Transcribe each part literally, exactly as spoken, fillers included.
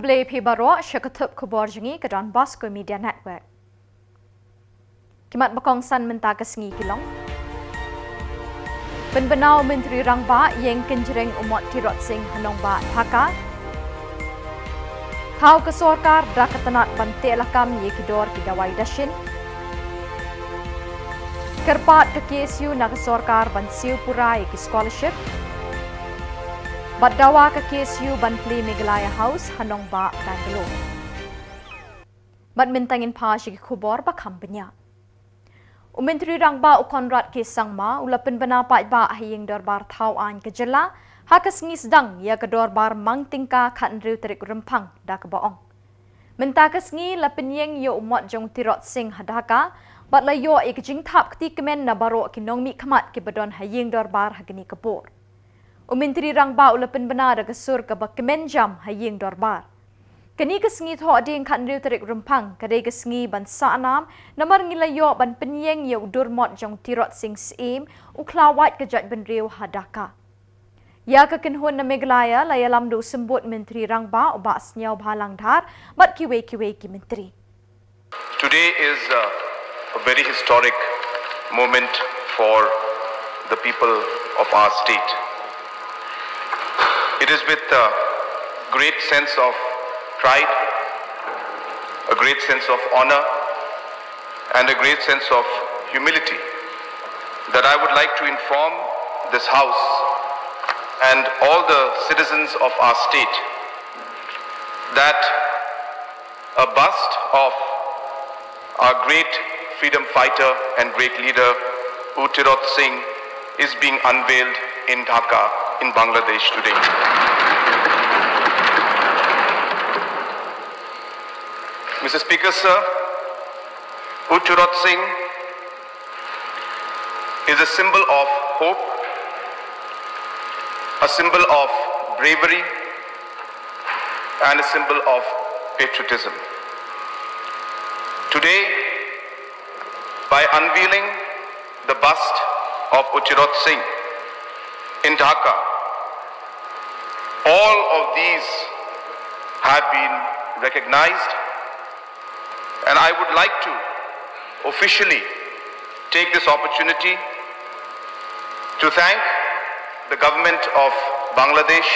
Khublei phi baroh, sha ka thup khubor jong ngi ka Don Bosco Media Network. Ki mat ba kongsan mynta ka sngi ki long: Pynbna u Myntri Rangbah ïeng kynjreng u mot Tirot Sing ha nongbah Dhaka. Thaw ka sorkar da ka tnat ban teh lakam ïa ki dor ki dawai dashin. Kyrpad ka K S U na ka sorkar ban siew pura ïa ki scholarship. Bad dawa ka K S U ban plie Meghalaya House ha nongbah Bangalore. Bad mynta ngin phai sha ki khubor ba kham bniah. U Myntri Rangbah u Conrad K Sangma u la pynbna paidbah ha ïing dorbar thaw aiñ ka jylla ha ka sngi sdang ïa ka dorbar mang tyngka khathynriew tarik Rymphang da kaba ong: Mynta ka sngi la pynïeng ïa u mot jong u Tirot Sing ha Dhaka, bad la ïoh ïa ka jingthap kti kmen na baroh ki nongmihkhmat kiba don ha ïing dorbar ha kane ka por. U Myntri Rangbah u la pynbna da ka sur kaba kmen jam ha ïing dorbar. Kane ka sngi Thohdieng khathynriew tarik Rymphang ka dei ka sngi ban sahnam namar ngi la ïoh ban pynïeng ïa u dur mot jong u Tirot Sing Syiem, u khlawait ka jaitbynriew ha Dhaka. Ïa ka kynhun na Meghalaya la ïalam da u Symbud Myntri Rangbah u Bah Sniawbhalang Dhar bad kiwei kiwei ki myntri. Today is uh, a very historic moment for the people of our state. It is with a great sense of pride, a great sense of honor, and a great sense of humility that I would like to inform this House and all the citizens of our state that a bust of our great freedom fighter and great leader, U Tirot Singh, is being unveiled in Dhaka, in Bangladesh today. Mister Speaker, sir, U Tirot Singh is a symbol of hope, a symbol of bravery, and a symbol of patriotism. Today, by unveiling the bust of U Tirot Singh in Dhaka, all of these have been recognized, and I would like to officially take this opportunity to thank the government of Bangladesh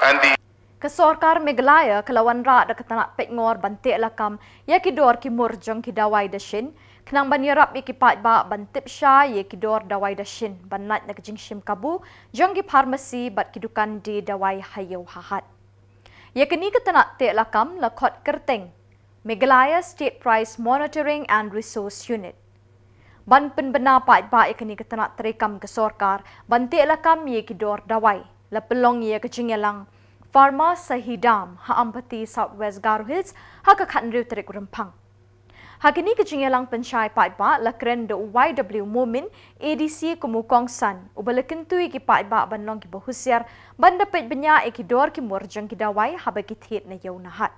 and the Ka sorkar Meghalaya ka la wanrah da ka tnat peitngor ban teh lakam ïa ki dor ki mur jong ki dawai dashin, khnang ban ïarap ïa ki paidbah ban tip shai ïa ki dor dawai dashin ban lait na ka jingshim kabu jong ki pharmacy bad ki dukan die dawai ha ïew ha hat. Ïa kane ka tnat teh lakam la khot kyrteng Meghalaya State Price Monitoring and Resource Unit. Ban pynbna paidbah ïa kane ka tnat treikam ka sorkar ban teh lakam ïa ki dor dawai, la pynlong ïa ka jingïalang Pharma Sahi Dam ha Ampati, South West Garo Hills, ha ka khathynriew tarik Rymphang. Ha kane ka jingïalang pynshai paidbah la kren da u Y W Momin, A D C, kum u kongsan, uba la kyntu ïa ki paidbah ban long kiba husiar ban da peit bniah ïa ki dor ki mur jong ki dawai haba ki thied na ïew na hat.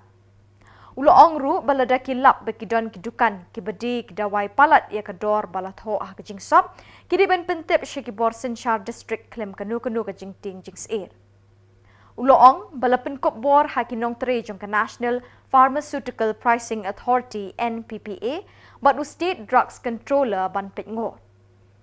U la ong ruh ba lada ki lap ba ki don ki dukan kiba die ki dawai palat ïa ka dor ba la thoh ha ka jingsop, ki dei ban pyntip sha ki bor synshar district khlem kano kano ka jingtieng jingsheptieng. U la ong ba la pynkup bor ha ki nongtrei jong ka National Pharmaceutical Pricing Authority, N P P A, bad u State Drugs Controller ban peitngor.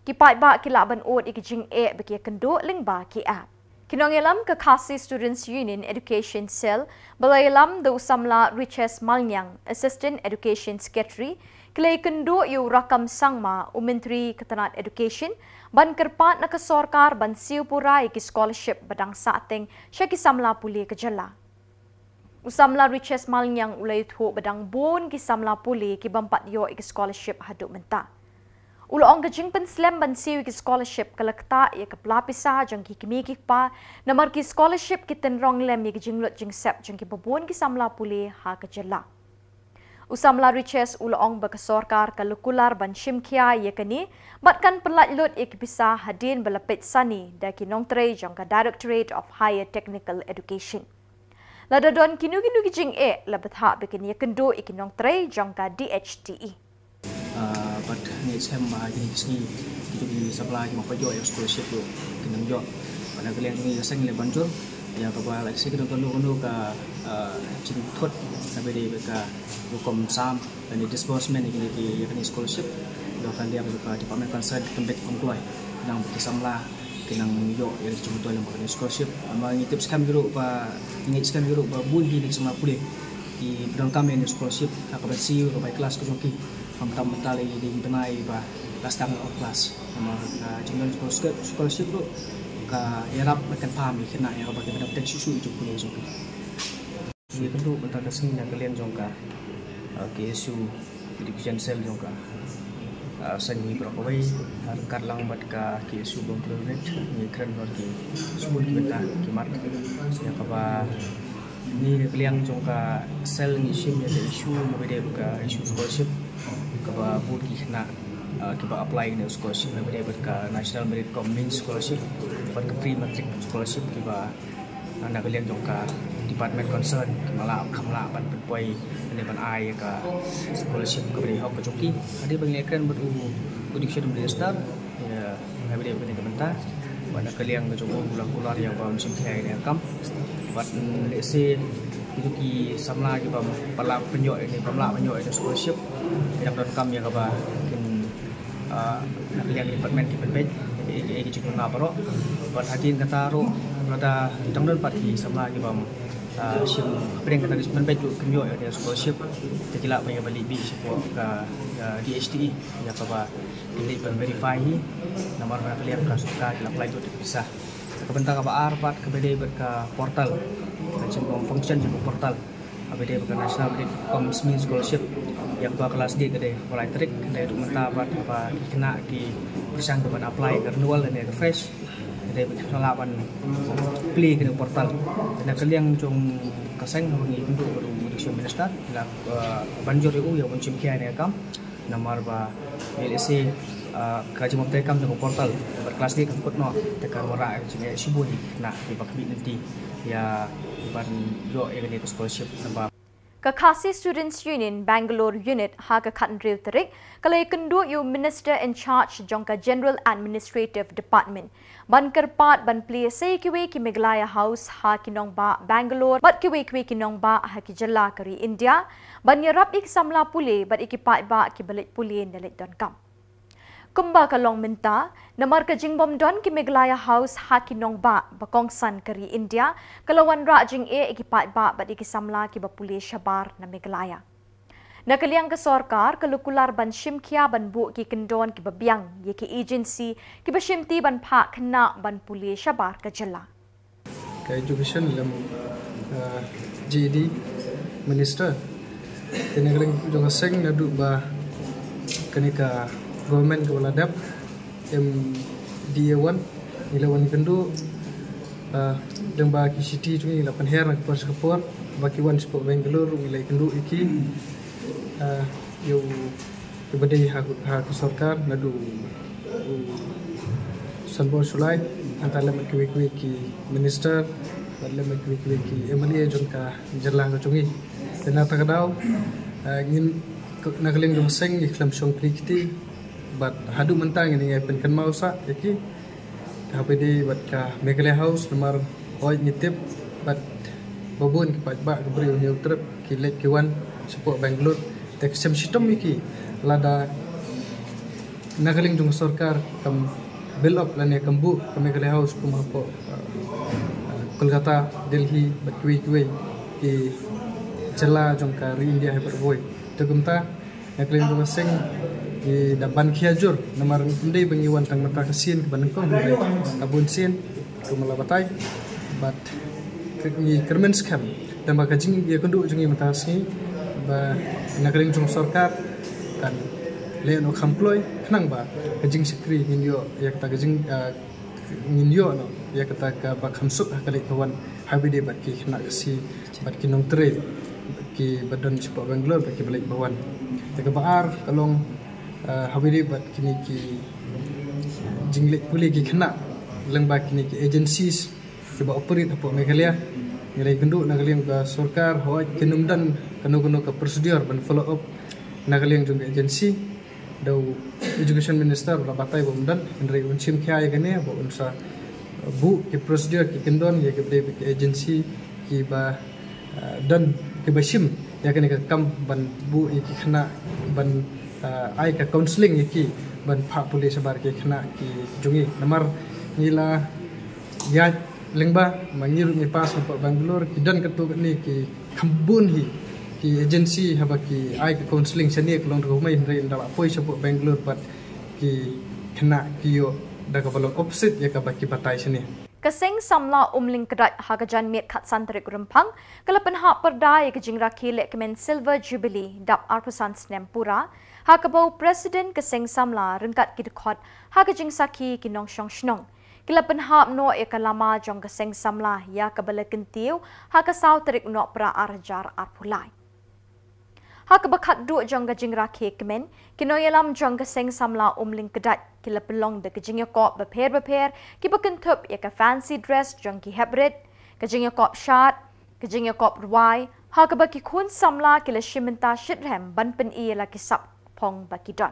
Ki paidbah ki lah ban ud ïa ki jingeh ba ki ïakynduh lyngba ki app. Ki nongïalam ka Khasi Students Union Education Cell, ba la ïalam da u samla Riches Malngiang, Assistant Education Secretary, ki la ïakynduh ïa u Rakkam Sangma, u Myntri ka tnat Education, ban kyrpad na ka sorkar ban siew pura ïa ki scholarship ba dang sahteng sha ki samla pule ka jylla. U samla Riches Malngiang u la ïathuh ba dang bun ki samla pule ki bym pat ïoh ïa ki scholarship haduh mynta. U la ong ka jingpynslem ban siew ïa ki scholarship ka la ktah ïa ka pla pisa jong ki kmie ki kpa, namar ki scholarship ki tynrong lem ïa ki jinglut jingsep jong kiba bun ki samla pule ha ka jylla. U samla Riches u la ong ba ka sorkar ka la kular ban shim khia ïa kane, bad kan pyllait lut ïa ki pisa hadien ba la peit sani da ki nongtrei jong ka Directorate of Higher Technical Education. Lada don kino kino ki jingeh, la bthah ba kin ïakynduh ïa ki nongtrei jong ka D H T E. Ah, bad ngi shem ba kine ki sngi, kito ki samla ki bym pat ïoh ïa scholarship ruh kin nang ïoh. Bad na ka liang jong ngi ka seng la ban jur, Ïa kaba lehse ka don kano kano ka, ah, jingthut kaba dei bad ka rukom sam lane disbursement ïa kine ki, ïa kine scholarship, ïa ka liang jong ka department concern ki pynbeit kum kloi. Khnang ba ki samla ki nang ïoh ïa ka jingmyntoi lyngba kane ka scholarship. Namar ngi tip skhem hi ruh ba, ngi ngeit skhem hi ruh ba bun hi na ki samla pule kiba donkam ïa kane ka scholarship ha kaba siew, ha kaba ïa klas ka jong ki. Khamtam mynta lei dei ki bnai ba la sdang la off klas. Namar ka jingdon scholarship, scholarship ruh ka ïarap bad kynpham ïa ki khynnah ïa kaba ki bynta bteng shuh shuh ïa ka jingpule jong ki. Ngi kynduh mynta ka sngi na ka liang jong ka, ah, K S U Education Cell jong ka, ah, seng hi baroh kawei, ah, ryngkat lang bad ka K S U Bungalow Unit, ngi kren bad ki, sbun ki bynta ki mat ïa kaba ngi na ka liang jong ka cell ngi shim ïa ka issue kaba dei bad ka issue scholarship kaba bun ki khynnah, ah, kiba apply ïa ka scholarship kaba dei bad ka National Merit cum Means Scholarship bad ka Pre Matric Scholarship kiba na ka liang jong ka department concern, ki mala kham lah ban pynpoi ne ban ai ka scholarship kaba dei hok ka jong ki. Hadien ba ngi kren bad u Education Minister ïa kaba dei kane ka bynta, bad na ka liang ka jong u la kular ïa ba un shim khia ïa ka kam. Bad lehse kito ki samla kiba pynlah pynïoh ïa ne pynlah pynïoh ïa ka scholarship, ïa ka donkam ïa kaba kin ah, na ka liang department ki pynbeit ïa ki jingduna baroh. Bad hadien kata ruh lada dang don pat ki samla ki bym, ah, shim hapdeng kata ki pynbeit ruh kin ïoh ïa ka scholarship. Te ki lah ban ïa ba leit bih shapoh ka, ah, D H T E ïa kaba kin leit ban verify hi. Namar na ka liang ka sorkar ki la apply to te pisa. Ka bynta kaba ar pat kaba dei bad ka portal, ka jingong function jong ka portal. Kaba dei bad ka National Merit cum Means Scholarship ïa kaba ka last date ka dei kaba lai tarik, ka dei ruh mynta bad kaba ki khynnah ki pyrshang ban apply ka renewal lane ka fresh, ka dei bad ki lah ban plie kane ka portal. Na ka liang jong ka seng haba ngi kynduh bad u Education Minister, la, eh, ban jur ïa u ïa ban shim khia ïa kane ka kam. Namar ba lehse, ah, ka jingbym trei kam jong ka portal bad ka last date kan kut noh, te ka wanrah ka jingeh shibun na kiba khmih lynti ïa ban ïoh ïa kane ka scholarship namar. Ka Khasi Students Union Bangalore Unit ha ka khathynriew tarik ka la ïakynduh ïa u Minister in Charge jong ka General Administrative Department ban kyrpad ban plie sei kiwei ki Meghalaya House ha ki nongbah Bangalore bad kiwei kiwei ki nongbah ha ki jylla ka ri India ban ïarap ïa ki samla pule bad ïa ki paidbah kiba leit pule ne leit donkam. Kumba ka long mynta, namar ka jingbym don ki Meghalaya House ha ki nongbah ba kongsan ka ri India ka la wanrah jingeh ïa ki paidbah bad ïa ki samla kiba pule shabar na Meghalaya. Na ka liang ka sorkar ka la kular ban shim khia ban buh ki kyndon kiba biang ïa ki agency kiba shimti ban phah khynnah ban pule shabar ka jylla. Ka Education lem, ah, G E D Minister. Te na ka liang jong ka seng naduh ba kane ka government kaba la dep M D A one ngi la wan kynduh, ah, dang ba ki city jong ngi la pynher na ka por sha ka por, ba ki wan shapoh Bangalore ngi la kynduh ïa ki, ah, ïa u kiba dei ha, ha ka sorkar naduh u Sanbor Shullai, hangta lem bad kiwei kiwei ki minister, bad lem bad kiwei kiwei ki M L A jong ka jylla ka jong ngi. Te na kata ka daw, ah, ngin, na ka liang jong ka seng ngi khlem shong kti kti, bad haduh mynta ngin ïa pynkynmaw sah ïa ki. Haba ïadei bad ka Meghalaya House namar hooid ngi tip bad ba bun ki paidbah ki briew Hynñiewtrep ki leit ki wan shapoh Bangalore. Te ka shem shitom ïa ki lada na ka liang jong ka sorkar kam build up lane kam buh ka Meghalaya House kum hapoh, uh, Kolkata, Delhi bad kiwei kiwei ki jylla jong ka ri India hi baroh kawei. Te kumta na ka liang jong ka seng ngi da ban khia jur namar ym dei ba ngi wan tang mynta ka sien kaba nyngkong, hynrei ka bun sien kumba la batai. Bad ngi kyrmen skhem tang ba ka jingïakynduh jong ngi mynta ka sngi ba na ka liang jong sorkar kan leh noh kham kloi khnang ba ka jingshakri ngin ïoh ïa kata ka jing, ah, ngin ïoh noh ïa kata kaba kham suk ha ka leit ka wan haba ïadei bad ki khynnah Khasi bad ki nongtrei kiba don shapoh Bangalore bad kiba leit ba wan. Te kaba ar ka long, ah, haba ïadei bad kine ki jingleit pule ki khynnah lyngba kine ki agencies kiba operate hapoh Meghalaya. Ngi la ïakynduh na ka liang ka sorkar hooid kin ym don kano kano ka procedure ban follow up na ka liang jong ka agency. Da u Education Minister u la batai ba ym don, hynrei un shim khia ïa kane ba un sa, buh ki procedure ki kyndon ïa ki ba dei ki agency ki ba, ah, don ki ba shim ïa kane ka kam ban buh ïa ki khynnah ban, ah, ai ka counselling ïa ki ban phah pule shabar ki khynnah ki jong ngi. Namar ngi la ïa lyngba ma ngi ruh ngi pass hapoh Bangalore, ki don katto katne ki kham bun hi ki agency haba ki ai ka counselling shane ka long da ka humai, hynrei ynda la poi shapoh Bangalore pat ki khynnah ki ïoh da kaba long opposite ïa kaba ki batai shane. Ka Seng Samla Umling Kdait ha ka janmiet khatsan tarik Rymphang ka la pynhap pyrda ïa ka jingrakhe lehkmen Silver Jubilee dap arphew san snem pura, ha kaba u President ka Seng Samla ryngkat ki dkhot ha ka jingsakhi ki nongshong shnong ki la pynhap noh ïa ka lama jong ka Seng Samla ïa kaba la kyntiew ha ka saw tarik Nohprah arhajar arphew lai. Ha kaba khatduh jong ka jingrakhe kmen, ki nongïalam jong ka Seng Samla Umling Kdait ki la pynlong da ka jingïakop bapher bapher ki ba kynthup ïa ka fancy dress jong ki heprit, ka jingïakop shad, ka jingïakop rwai, ha kaba ki khun samla ki la shim bynta shitrhem ban pyni ïa la ki sap phong ba ki don.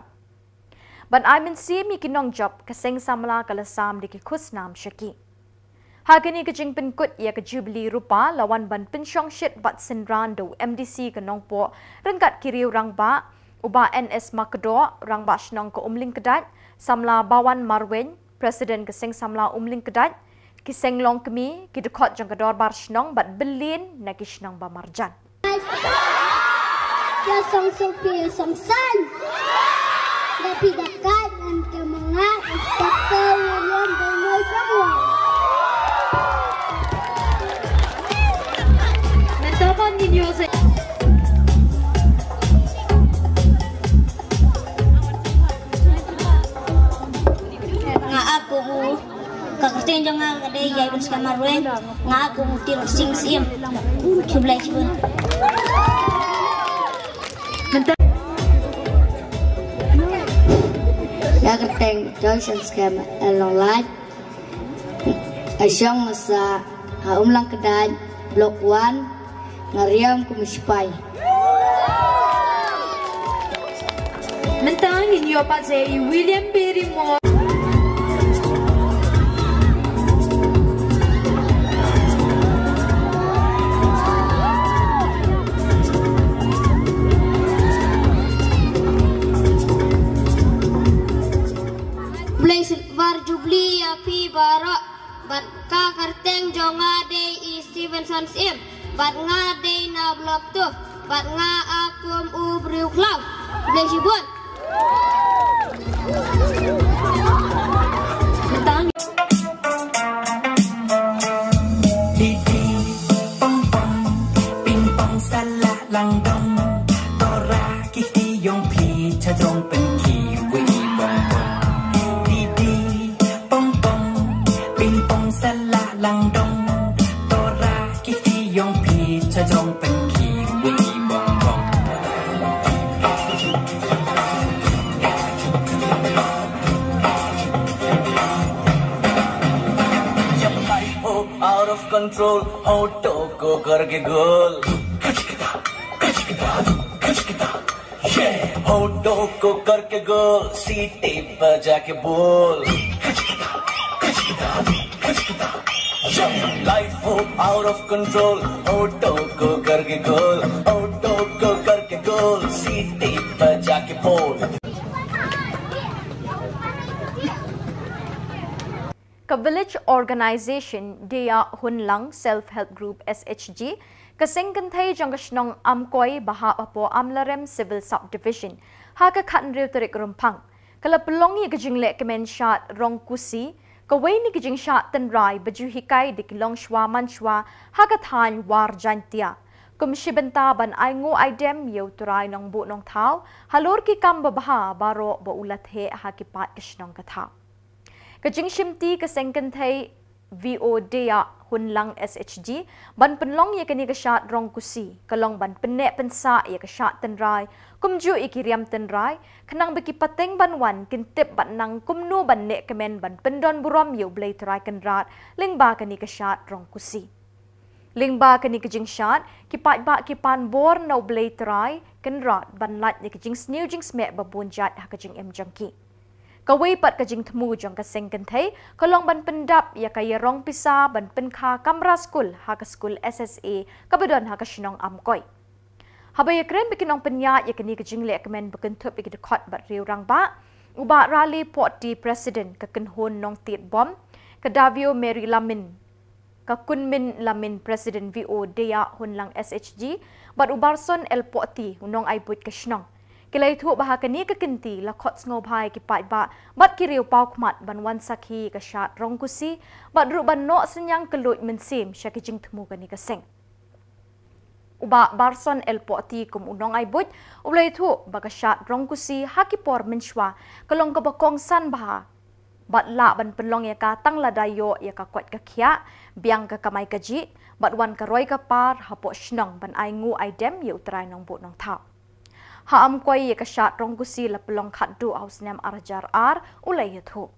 Ban ai mynsiem ïa ki nongjop, ka Seng Samla ka la sam da ki khusnam sha ki. Ha kane ka jingpynkut ïa ka Jubilee Rupa la wan ban pynshongshit bad synran da u M D C ka Nongpoh ryngkat ki riew rangbah, u Bah N S Makdoh, Rangbah Shnong ka Umling Kdait, Samla Bawan Marwein, President ka Seng Samla Umling Kdait, ki Seng Longkmie, ki dkhot jong ka Dorbar Shnong bad bun na ki shnong ba marjan. Ka song Sophia Samson. Dapi dakat dan kemengat Inspektor William Benoy Samuel. Mentokan ninyo se. Nga aku Ka kyrteng jong nga ka dei Ïaibun Skhem Marwein, nga kum u Tir Sing Syiem. Khublei shibun. Ka kyrteng Johnson Skhem Longlait. Nga shong masa ha Umlang Kdait, Block one, nga riam kum u sipai. Mynta ngin ïoh pat sha i William Barrymore. Blei Silver Jubilee ïa phi baroh. Bad ka kyrteng jong nga dei i Stevenson Syiem. Bad nga dei na Block two. Bad nga a kum u briew khlaw. Blei shibun. Didi, pong pong, ping pong, sala langdong. Tora kiti yong phi cha jong pen ki wi bong bong. Didi, pong pong, ping pong, sala langdong. Tora kiti yong phi cha jong pen ki wi bong bong. Jab life ho out of control, ho to ko karke gol. हो टोको करके गोल, सीटी बजा के बोल। लाइफ हो आउट ऑफ कंट्रोल, हो टोको करके गोल, हो टोको करके गोल, सीटी बजा के बोल। Ka Village Organisation Deiah Hunlang Self Help Group S H G, ka seng kynthei jong ka shnong Amkoi ba hap hapoh Amlarem Civil Sub Division, ha ka khathynriew tarik Rymphang, ka la pynlong ïa ka jingleh kmen shad Rong Kusi, kawei na ki jingshad tynrai ba ju hikai da ki longshuwa mansuwa ha ka thaiñ War Jaintia. Kum shi bynta ban ai nguh ai dem ïa U Trai Nongbuh Nongthaw halor ki kam babha baroh ba u la theh ha ki paid ka shnong ka thaw. Ka jingshimti ka seng kynthei V O Deiah Hunlang S H G ban pynlong ïa kane ka shad Rong Kusi ka long ban pynneh pynsah ïa ka shad tynrai, kumjuh ïa ki riam tynrai, khnang ba ki pateng ban wan kin tip bad nang kumno ban neh kmen ban pyndon burom ïa U Blei Trai Kynrad lyngba kane ka shad Rong Kusi. Lyngba kane ka jingshad, ki paidbah ki pan bor na U Blei Trai Kynrad ban lait ïa ka jingsniew jingsmeh ba bun jait ha ka jingim jong ki. Kawei pat ka jingthmu jong ka seng kynthei ka long ban pyndap ïa ka ïarong pisa ban pynkha kamra skul ha ka skul S S A kaba don ha ka shnong Amkoi. Haba ïakren bad ki nongpynïaid ïa kane ka jingleh kmen ba kynthup ïa ki dkhot bad riew rangbah, u Bah Raleigh Pohti, President ka Kynhun Nongtied Bom, ka Davio Mary Lamin, ka Kunmin Lamin, President V O Deiah Hunlang S H G, bad u Barson L Pohti, u nongai buit ka shnong, ki la ïathuh ba ha kane ka kynti la khot sngewbha ïa ki paidbah bad ki riew paw khmat ban wan sakhi ïa ka shad rongkusi bad ruh ban noh synñiang kylluid mynsiem sha ki jingthmu kane ka seng. U Bah Barson L Pohti kum u nongai buit u la ïathuh ba ka shad rongkusi ha ki por mynshuwa ka long kaba kongsan bha bad lah ban pynlong ïa ka tang lada ïoh ïa ka koit ka khiah, biang ka kamai kajih bad wan ka roi ka par hapoh shnong ban ai nguh ai dem ïa U Trai Nongbuh Nongthaw. Ha Amkoi ïa ka shad rongkusi la pynlong khatduh ha u snem ar hajar ar, u la ïathuh.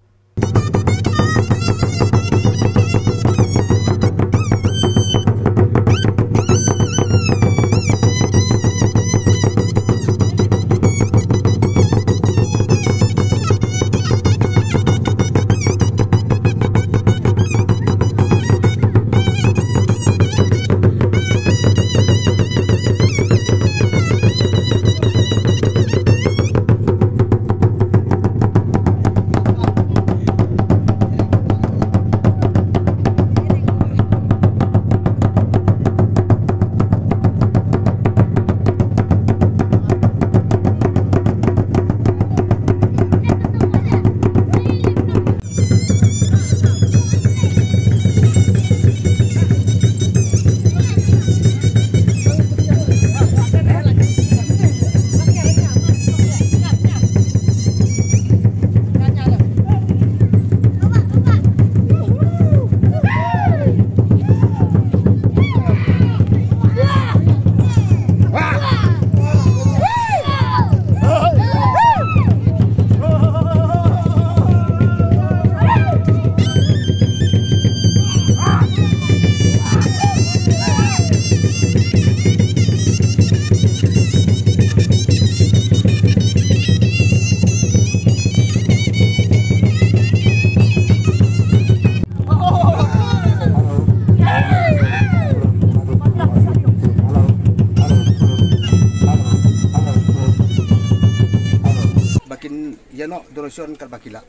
Ba kin ïa noh donation kat ba ki lah.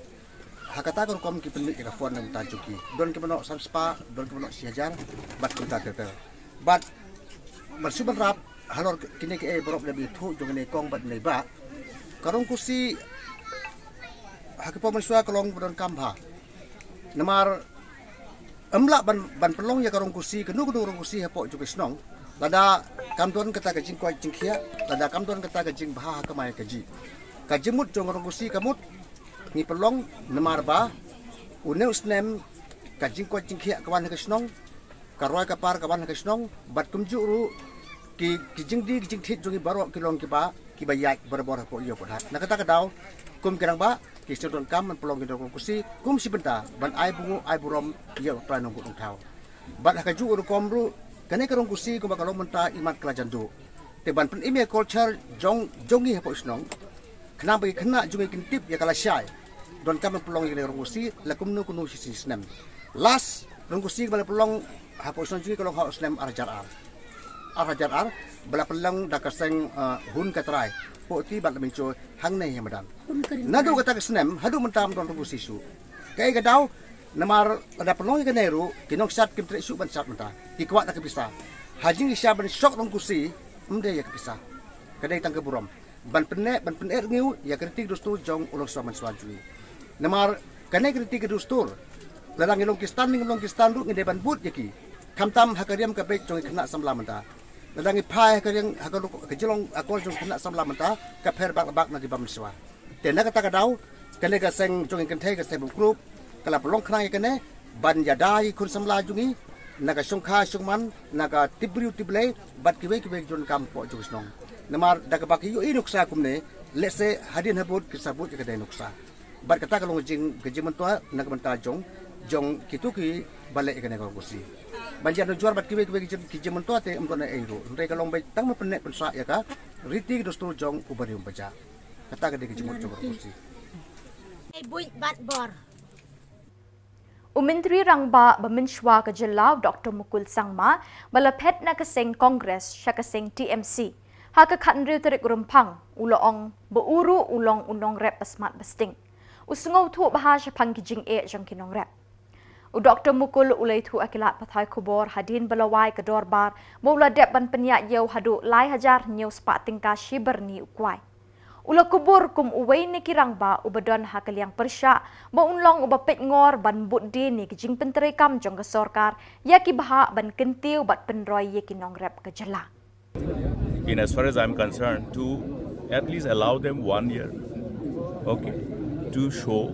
Ha kata ka rukom ki pynmih ïa ka fund na ka bynta jong ki. Don kiba noh san spah, don kiba noh shi hajar, bad kumta ter ter. Bad ban shu ban rap halor kine ki ei baroh, da ba ïathuh jong kine kong bad kine bah, ka rongkusi ha ki por mynshuwa ka long ba donkam bha. Namar ym lah ban, ban pynlong ïa ka rongkusi, kano kano rongkusi hapoh jong ka shnong lada kam don kata ka jingkoit jingkhiah, lada kam don kata ka jingbha ha kamai kajih. Ka jingmut jong ka rongkusi ka mut ngi pynlong namar ba une u snem ka jingkoit jingkhiah ka wan ha ka shnong, ka roi ka par ka wan ha ka shnong, bad kumjuh ruh ki, ki jingdie ki jingthied jong ngi baroh ki long kiba, kiba ïaid barabor hapoh ïew hapoh hat. Na kata ka daw, kum ki rangbah, ki shu donkam ban pynlong kine ki rongkusi kum shi bynta ban ai bunguh ai burom ïa U Trai Nongbuh Nongthaw. Bad ha kajuh ka rukom ruh, kane ka rongkusi kumba ka long mynta, imat ka la jan duh. Te ban pynim ïa ka culture jong, jong ngi hapoh shnong, khnang ba ki khynnah jong ngi kin tip ïa ka lashai, donkam ban pynlong ïa kane ka rongkusi la kumno kumno shi snem. Last rongkusi ba la pynlong hapoh shnong jong ngi ka long ha u snem ar hajar ar. Ar hajar ar, ba la pynlong da ka seng, eh, Hun Ka Trai, Pohti bad Lamincho hangne ha madan. Naduh kata ka snem haduh mynta ym don rongkusi shuh. Kaei ka daw? Namar lada pynlong ïa kane ruh, ki nongshad kim treh shuh ban shad mynta. Ki kwah da ka pisa. Ha jingshah ban shok rongkusi, ym dei ïa ka pisa. Ka dei tang ka burom ban pynneh, ban pynneh rngiew ïa ka riti ka dustur jong u longshuwa manshuwa jong ngi. Namar kane ka riti ka dustur, lada ngi long Khristan ne ngim long Khristan ruh, ngi dei ban bud ïa ki. Khamtam ha ka riam ka beit jong ki khynnah samla mynta. Lada ngi phai ha ka riam, ha ka rukom, ka jinglong akor jong ki khynnah samla mynta, ka pher bak bak na kiba mynshuwa. Te na kata ka daw, kane ka seng jong ngi kynthei, ka Seng Bum Group, ka la pynlong khnang ïa kane ban ïada ïa ki khun samla jong ngi na ka shongkha shongman, na ka tip briew tip Blei, bad kiwei kiwei ki jingdonkam hapoh jong ka shnong. Namar da kaba ki ïohi nuksa kumne, lehse hadien habud ki sa bud ïa kane nuksa. Bad kata ka long ka jing, ka jingmyntoi na ka bynta jong, jong kito kiba leh ïa kane ka rongkusi. Ban ïa nujor bad kiwei kiwei ki jing, ki jingmyntoi te ym don ei ei ruh. Hynrei ka long beit tang ban pynneh pynsah ïa ka riti ka dustur jong u briew u briew. Kata ka dei ka jingmut jong ka rongkusi. Ei buit bat bor. U Myntri Rangbah ba mynshwa ka jylla, u Doktor Mukul Sangma, ba la phet na ka seng Congress sha ka seng T M C ha ka khathynriew tarik Rymphang, u la ong ba u ruh u long u nongrep ba smat ba sting. U sngewthuh bha shaphang ki jingeh jong ki nongrep. U Doktor Mukul u la ïathuh ha ki lad pathai khubor hadien ba la wai ka dorbar ba u la dep ban pynïaid ïew haduh lai hajar hynñiew spah tyngka shi byrni u kwai. U la kubur kum uwei na ki rangbah uba don ha ka liang pyrshah ba un long uba peitngor ban bud die na ki jingpyntreikam jong ka sorkar ïa ki bhah ban kyntiew bad pynroi ïa ki nongrep ka jylla. In as far as I'm concerned, to at least allow them one year, okay, to show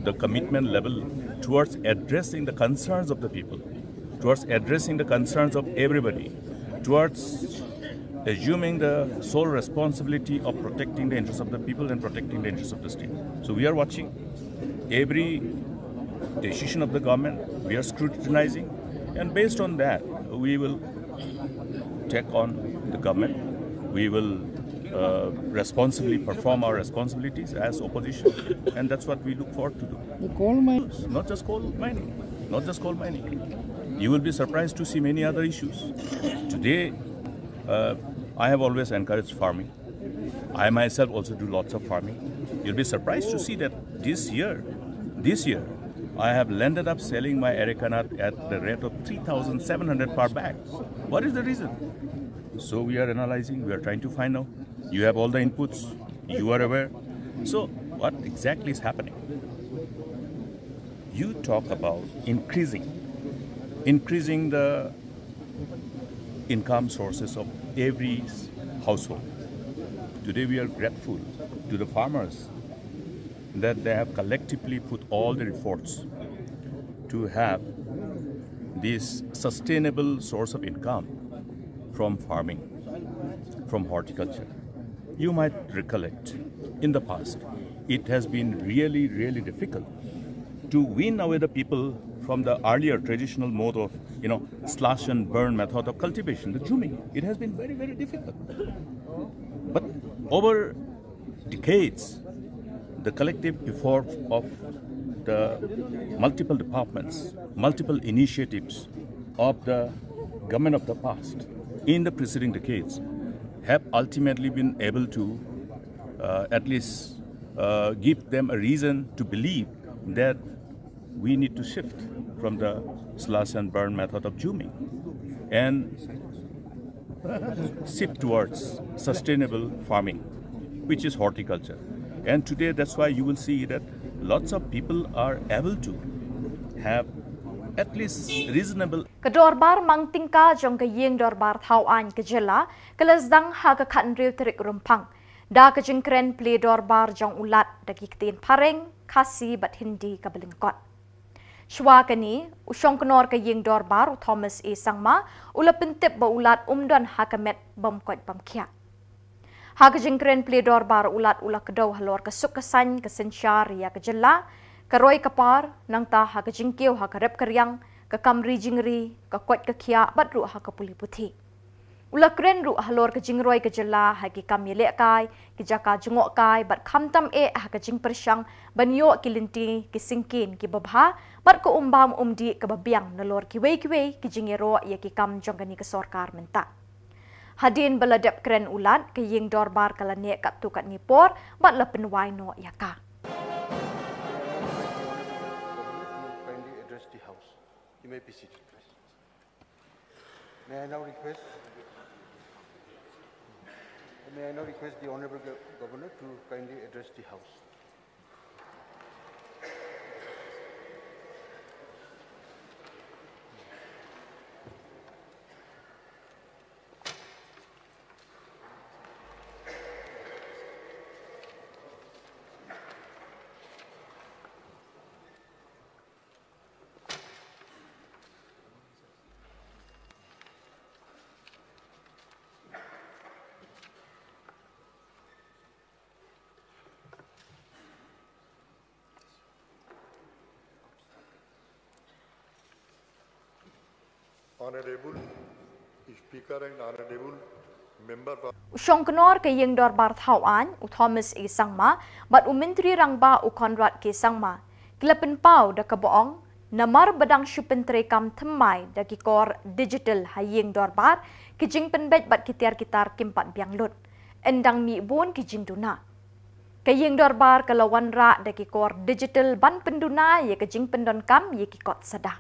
the commitment level towards addressing the concerns of the people, towards addressing the concerns of everybody, towards assuming the sole responsibility of protecting the interests of the people and protecting the interests of the state. So we are watching every decision of the government, we are scrutinizing, and based on that, we will take on the government. We will uh, responsibly perform our responsibilities as opposition, and that's what we look forward to do. The coal mine. Not just coal mining, not just coal mining. You will be surprised to see many other issues. Today, uh, I have always encouraged farming. I myself also do lots of farming. You'll be surprised to see that this year, this year, I have landed up selling my areca nut at the rate of three thousand seven hundred per bag. What is the reason? So we are analyzing, we are trying to find out. You have all the inputs, you are aware. So what exactly is happening? You talk about increasing, increasing the income sources of every household. Today we are grateful to the farmers that they have collectively put all the efforts to have this sustainable source of income from farming, from horticulture. You might recollect, in the past, it has been really, really difficult to wean away the people from the earlier traditional mode of, you know, slash and burn method of cultivation, the jhumi. It has been very, very difficult. But over decades, the collective effort of the multiple departments, multiple initiatives of the government of the past in the preceding decades have ultimately been able to uh, at least uh, give them a reason to believe that we need to shift from the slash and burn method of jhumi and shift towards sustainable farming, which is horticulture. And today, that's why you will see that lots of people are able to have at least reasonable. Ka dorbar mang tyngka jong ka ïing dorbar thaw aiñ ka jylla ka la sdang ha ka khathynriew tarik Rymphang da ka jingkren plie dorbar jong u Lat da ki ktien Phareng, Khasi bad Hindi kaba lyngkot. Shuwa kane, u shongknor ka ïing dorbar u Thomas A Sangma u la pyntip ba u Lat um don ha ka met bym koit bym khiah. Ha ka jingkren plie dorbar u Lat u la kdew halor ka suk ka saiñ ka synshar ïa ka jylla, ka roi ka par, nangta ha ka jingkiew ha ka rep ka riang, ka kam ri jingri, ka koit ka khiah bad ruh ha ka pule puthi. U la kren ruh halor ka jingroi ka jylla ha ki kam ïalehkai, ki jaka jngohkai bad khamtam eh ha ka jingpyrshang ban ïoh ki lynti ki syngkien kiba bha bad ka um bam um dih kaba biang nalor kiwei kiwei ki jingïaroh ïa ki kam jong kane ka sorkar mynta. Hadien ba la dep kren u Lat, ka ïing dorbar ka la neh katto katne por bad la pynwai noh ïa ka. Kindly address the House. You may be seated, please. May I now request, may I now request the Honorable Gov-, Governor to kindly address the House. Honorable Speaker and Honorable U Shongknor ka Ïing Dorbar Thaw Aiñ, u Thomas A Sangma, bad u Myntri Rangbah, u Conrad K Sangma, ki la pynpaw da kaba ong, namar ba dang shu pyntreikam thymmai da ki kor digital ha Ïing Dorbar, ki jingpynbeit bad ki tiar ki tar kim pat biang lut. Yn dang mih bun ki jingduna. Ka Ïing Dorbar ka la wanrah da ki kor digital ban pynduna ïa ka jingpyndonkam ïa ki kot sada.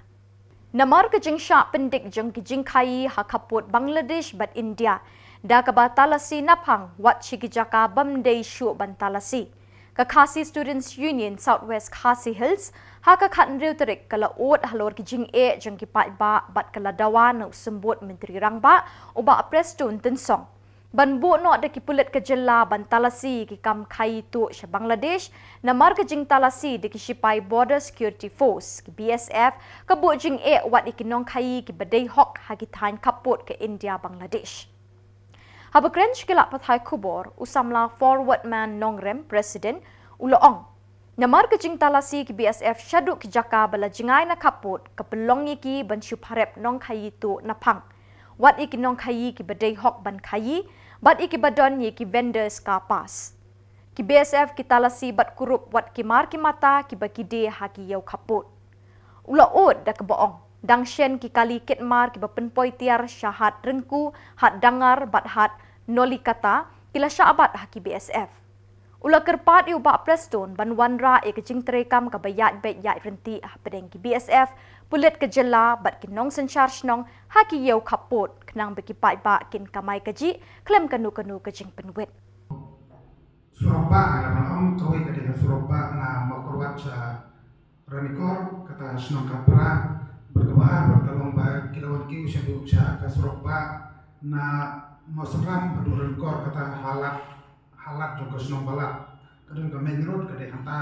Namar ka jingshah pyndik jong ki jingkhaïi ha khappud Bangladesh bad India, da kaba talasi naphang wat sha ki jaka bym dei shuh ban talasi, ka Khasi Students Union South West Khasi Hills ha ka khathynriew tarik ka la ud halor ki jingeh jong ki paidbah bad ka la dawa na u symbud Myntri Rangbah, u Bah Prestone Tynsong, ban buh noh da ki pulit ka jylla ban talasi ki kam khaïi tuh sha Bangladesh, namar ka jingtalasi da ki shipai Border Security Force, ki B S F, ka buh jingeh wat ïa ki nongkhaïi kiba dei hok ha ki thaiñ khappud ka India Bangladesh. Haba kren sha ki lad pathai khubor, u samla Forward Man Nongrem, President, u la ong, namar ka jingtalasi ki B S F shaduh ki jaka ba la jngai na khappud, ka pynlong ïa ki ban shu pharep nongkhaïi tuh naphang, wat ïa ki nongkhaïi kiba dei hok ban khaïi, bad ïa kiba don ïa ki vendors ka pass. Ki B S F ki talasi bad kurup wat ki mar ki mata kiba ki die ha ki ïew khappud. U la ud da kaba ong, dang shen ki kali kit mar kiba pynpoi tiar sha Hat Ryngku, Hat Dangar bad Hat Nolikata, ki la shah bat ha ki B S F. U la kyrpad ïa u Bah Prestone ban wanrah ïa ka jingtreikam kaba ïaid beit ïaid ryntih hapdeng ki B S F, pulit ka jylla bad ki nongsynshar shnong ha ki ïew khappud, khnang ba ki paidbah kin kamai kajih khlem kano kano ka jingpynwit. Surok Bah, ka la ban ong kawei ka dei ka surok Bah na Mawkyrwat sha Ranikor, kata shnong Khatphra, bad kaba ar bad ka long ba ki la wan kiew shaduh sha ka surok Bah na Mawsynram haduh Ranikor, kata ha lad, ha lad jong ka shnong Balat. Ka don ka main road ka dei hangta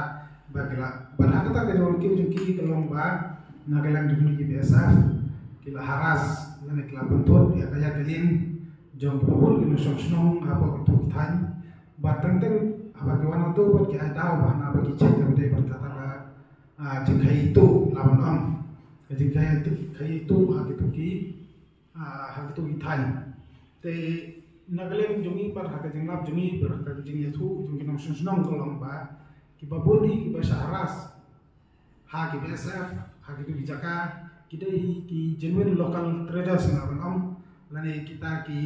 ba ki la, bad ha kata ka jingwan kiew jong ki ka long ba na ka liang jong ki B S F ki la harass lane ki la pynthut ïa ka ïaid ka ïeng jong kiba bun ki nongshong shnong hapoh kito ki thaiñ. Bad teng teng haba ki wan hato bad ki ai daw ba hana ba ki check ka dei bad kata ka, ah, jingkhaïi tuh la ban ong. Ka jingkhaïi tuh, khaïi tuh ha kito ki, ah, ha kito ki thaiñ. Te na ka liang jong ngi bad ha ka jinglap jong ngi bad ha ka jingïathuh jong ki nongshong shnong ka long ba kiba bun hi kiba shah harass ha ki B S F ha kito ki jaka ki dei hi ki genuine local traders la ban ong, lane kita ki,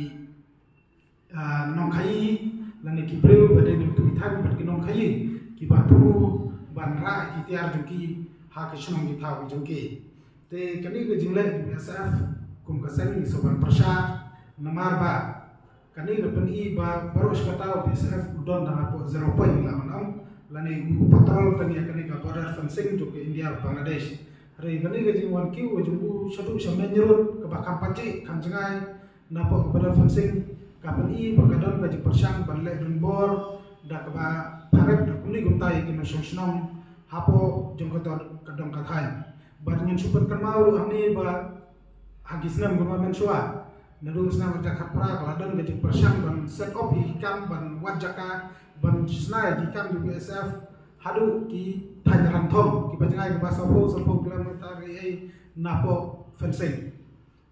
ah, nongkhaïi, lane ki briew ba dei na kito ki thaiñ bad ki nongkhaïi kiba thmu ban rah ki tiar jong ki ha ki shnong ki thaw ki jong ki. Te kane ka jingleh ka B S F kum ka seng ngi sngewbha ban pyrshah namar ba kane ka pyni ba baroh shi katta u B S F u don tang hapoh zero point la ban ong, lane u patrol kane, kane ka border fencing jong ka India bad Bangladesh. Hynrei kane ka jingwan kiew ka jong u shaduh sha main road kaba kham pajih kham jngai napoh ka border fencing ka pyni ba ka don ka jingpyrshang ban leh donbor da kaba pharep da kumne kumta ïa ki nongshong shnong hapoh jong ka dong, ka dong ka thaiñ. Bad ngan shu pynkynmaw ruh hangne ba ha ki snem kaba mynshwa, naduh snem ar hajar khatphra ka la don ka jingpyrshang ban set up ïa ki kam ban wad jaka ban shna ïa ki kam jong B S F haduh ki thaiñ Ranthong kiba jngai kaba sawphew, sawphew kilometer ei ei napoh fencing.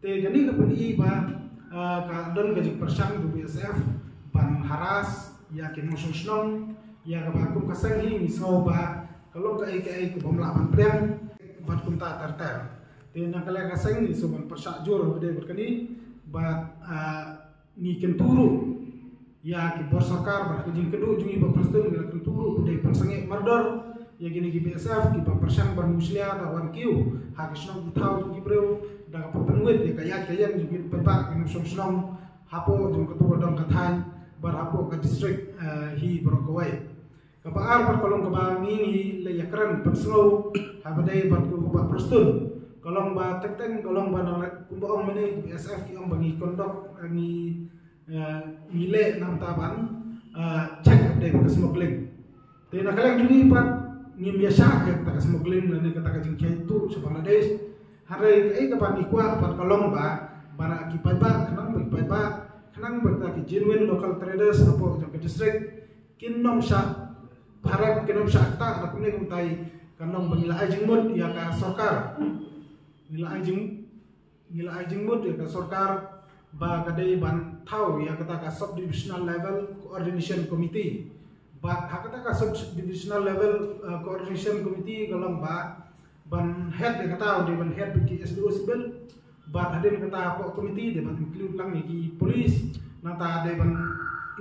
Te kane ka pyni ba, ah, ka don ka jingpyrshang jong B S F ban harass ïa ki nongshong shnong, ïa kaba kum ka seng hi ngi sngew ba ka long kaei kaei kaba ym lah ban pdiang bad kumta ter ter. Te na ka liang ka seng ngi sngewbha ban pyrshah jur ba dei bad kane bad, ah, ngi kyntu ruh ïa ki bor sorkar bad ka jingkynduh jong ngi Bah Prestone ngi la kyntu ruh ba dei pynsangeh mardor ïa kine ki B S F kiba pyrshang ban mushlia da wan kiew ha ki shnong ki thaw jong ki briew da kaba pynwit ïa ka ïaid ka ïeng jong ki paidbah ki nongshong shnong hapoh jong kato ka dong ka thaiñ bad hapoh ka district, eh, hi baroh kawei. Kaba ar bad ka long kaba ngi ngi la ïakren pynsngew ha ba dei bad u Bah Prestone ka long ba teng teng ka long ba nang kumba ong mynne B S F ki ong ba ngi conduct, eh, ngi, eh, ngi leh namar ban, eh, check ba dei bad ka smuggling. Te na ka liang jong ngi pat ngim ïa shah ïa kata ka smuggling lane kata ka jingkhaïi tuh sha Bangladesh. Hynrei kaei kaba ngi kwah pat ka long ba ba na ki paidbah khnang ba ki paidbah khnang ba kita ki genuine local traders hapoh jong ka district kin nym shah pharep, kin nym shah ktah da kumne kumtai. Kan long ba ngi la ai jingmut ïa ka sorkar, ngi la ai jing, ngi la ai jingmut ïa ka sorkar ba ka dei ban thaw ïa kata ka sub divisional level coordination committee. Bad ha kata ka sub divisional level coordination committee ka long ba ban head ïa kata u dei ban head bad ki S D O civil. Bad hadien kata hapoh committee dei ban include lang ïa ki police, nangta dei ban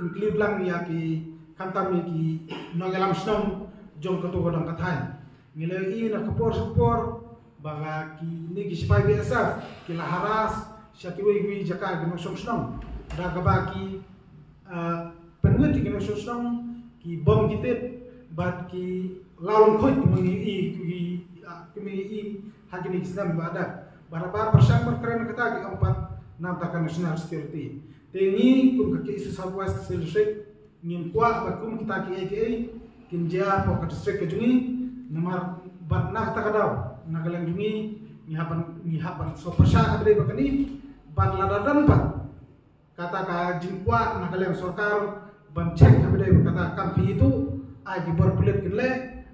include lang ïa ki khamtam ïa ki nongïalam shnong jong kato ka dong ka thaiñ. Ngi la ïohi na ka por sha ka por ba kine ki sipai B S F ki la harass sha kiwei kiwei jaka ki nongshong shnong da kaba ki pynwit ki nongshong shnong, ki bom ki tit bad ki law lyngkhuit, ki mih i ki ki mih i ha kine ki snem ba dep. Bad ba pyrshang ban kren kata ki ong pat namar ka national security. Te ngi kum ka K S S South West Khasi Hills District ngim kwah ba kum kita ki A K A kin jia hapoh ka district ka jong ngi. Namar bad na kata ka daw na ka liang jong ngi ngi hap ban ngi hap ban sngewpyrshah ha kaba dei ba kane. Bad lada don pat kata ka jingkwah na ka liang sorkar ban check ha kaba dei ba kata kam phi itu, ai ki bor pulit kin leh,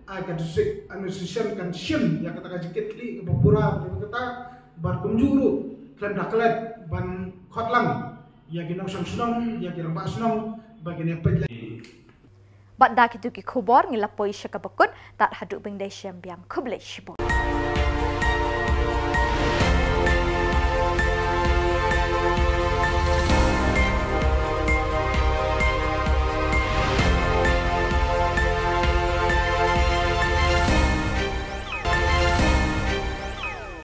ai ka district administration kan shim ïa kata ka jingkit khlieh kaba pura ha kaba dei ba kata. Bad kumjuh ruh khlem da klet ban khot lang ïa ki nongshong shnong, ïa ki rangbah shnong ba kin ïa peit leh. Bad da kitu ki khubor ngi la poi sha kaba kut, tad haduh ban ïashem biang, khublei shibun.